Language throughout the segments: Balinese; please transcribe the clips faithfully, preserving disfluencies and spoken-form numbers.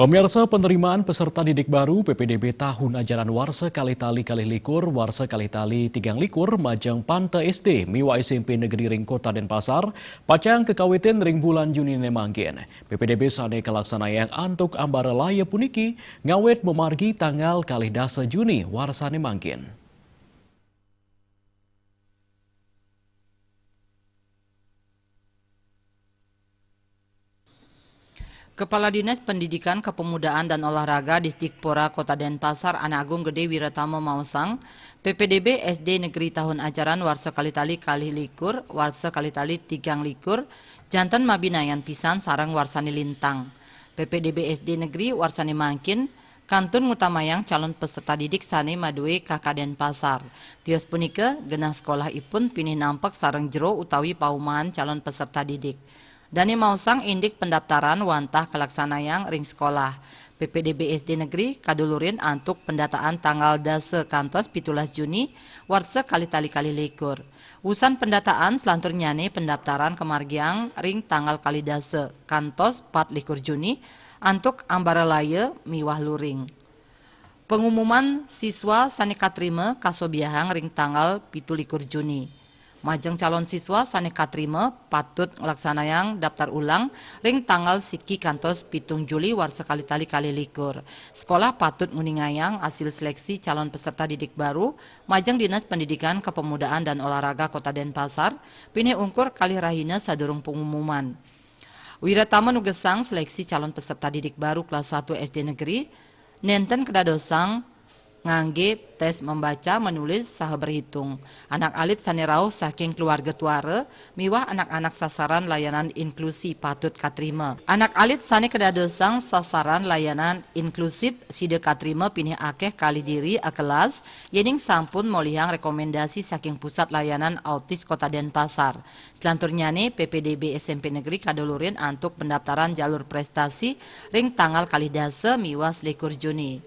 Pemirsa, penerimaan peserta didik baru P P D B tahun ajaran warsa kalih tali kalih likur, warsa kalih tali tigang likur, majeng Panta S D miwah S M P negeri ring Kota Denpasar, pacang kakawitin ring bulan Junine mangkin. P P D B sane kalaksanayang antuk ambara laya puniki ngawit mamargi tanggal kalih dasa Juni warsane mangkin. Kepala Dinas Pendidikan, Kepemudaan, dan Olahraga Disdikpora Kota Denpasar, Anak Agung Gede Wiratama maosang, P P D B S D Negeri tahun ajaran warsa kalih tali kalih likur, warsa kalih tali tigang likur, janten mabinayan pisan sareng warsane lintang. P P D B S D Negeri warsane mangkin kantun ngutamayang calon peserta didik sane madue K K Denpasar. Tios punika, genah sekolahipun pinih nampek sareng jero utawi paumahan calon peserta didik. Dane maosang indik pendaftaran wantah kalaksanayang ring sekolah. P P D B S D Negeri kadulurin antuk pendataan tanggal dasa kantos pitulas Juni, warsa kalih tali kalih likur. Usan pendataan, selanturnyane pendaftaran kamargiang ring tanggal kalih dasa kantos pat likur Juni, antuk ambara laya miwah luring. Pengumuman siswa sane katrima kasobiahang ring tanggal pitu likur Juni. Majeng calon siswa sane katrima patut nglaksanayang daftar ulang ring tanggal siki kantos pitung Juli warsa kalih tali kalih likur. Sekolah patut nguningayang hasil seleksi calon peserta didik baru majeng Dinas Pendidikan, Kepemudaan, dan Olahraga Kota Denpasar, pinih ungkur kalih rahina sadurung pengumuman. Wiratama nugesang seleksi calon peserta didik baru kelas satu S D negeri, nenten kedadosang ngangge tes membaca, menulis, saha berhitung. Anak alit sane rauh saking keluarga tuara miwah anak-anak sasaran layanan inklusi patut katrima. Anak alit sane kedadosang sasaran layanan inklusif sida katrima pinih akeh kalih diri akelas, yening sampun molihang rekomendasi saking Pusat Layanan Autis Kota Denpasar. Selanturnyane, P P D B S M P Negeri kadulurin antuk pendaftaran jalur prestasi ring tanggal kalih dasa miwah selikur Juni.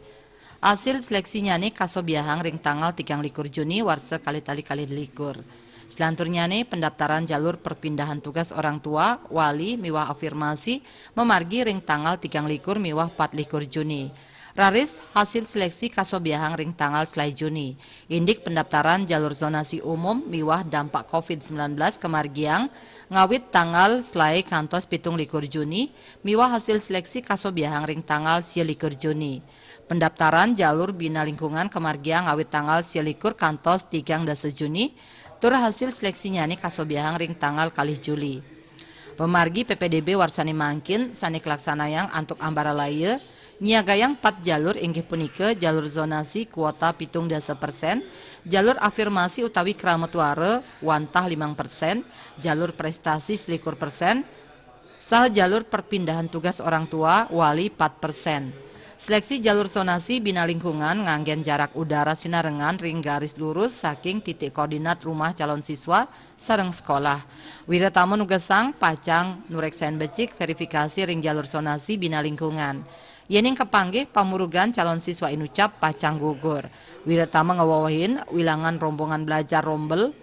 Hasil seleksinyane kasobiahang ring tanggal tigang likur Juni warsa kalih tali kalih likur. Selanturnyane, pendaftaran jalur perpindahan tugas orang tua, wali, miwah afirmasi mamargi ring tanggal tigang likur miwah pat likur Juni. Raris, hasil seleksi kasobiahang ring tanggal selae Juni. Indik pendaftaran jalur zonasi umum miwah dampak covid sembilan belas kamargiang ngawit tanggal selae kantos pitung likur Juni, miwah hasil seleksi kasobiahang ring tanggal sia likur Juni. Pendaftaran jalur bina lingkungan kamargiang ngawit tanggal sia likur kantos tigang dasa Juni, tur hasil seleksinyane kasobiahang ring tanggal kalih Juli. Pamargi P P D B warsane mangkin sane kalaksanayang antuk ambara laya, nyiagayang pat jalur, inggih punika jalur zonasi kuota pitung dasa persen, jalur afirmasi utawi krama tuara wantah limang persen, jalur prestasi selikur persen, saha jalur perpindahan tugas orang tua wali pat persen. Seleksi jalur zonasi bina lingkungan nganggen jarak udara sinarengan ring garis lurus saking titik koordinat rumah calon siswa sareng sekolah. Wiratama nugesang pacang nureksain becik verifikasi ring jalur zonasi bina lingkungan. Yening kapanggih pamurugan calon siswa inucap pacang gugur. Wiratama ngawewehin wilangan rombongan belajar rombel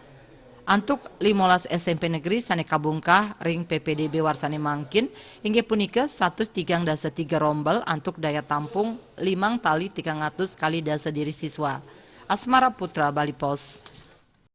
antuk limolas S M P negeri sane kabungkah ring P P D B warsane mangkin, inggih punika satus tigang dasa tiga rombel antuk daya tampung limang tali tigang atus kalih dasa diri siswa. Asmara Putra, Bali Post.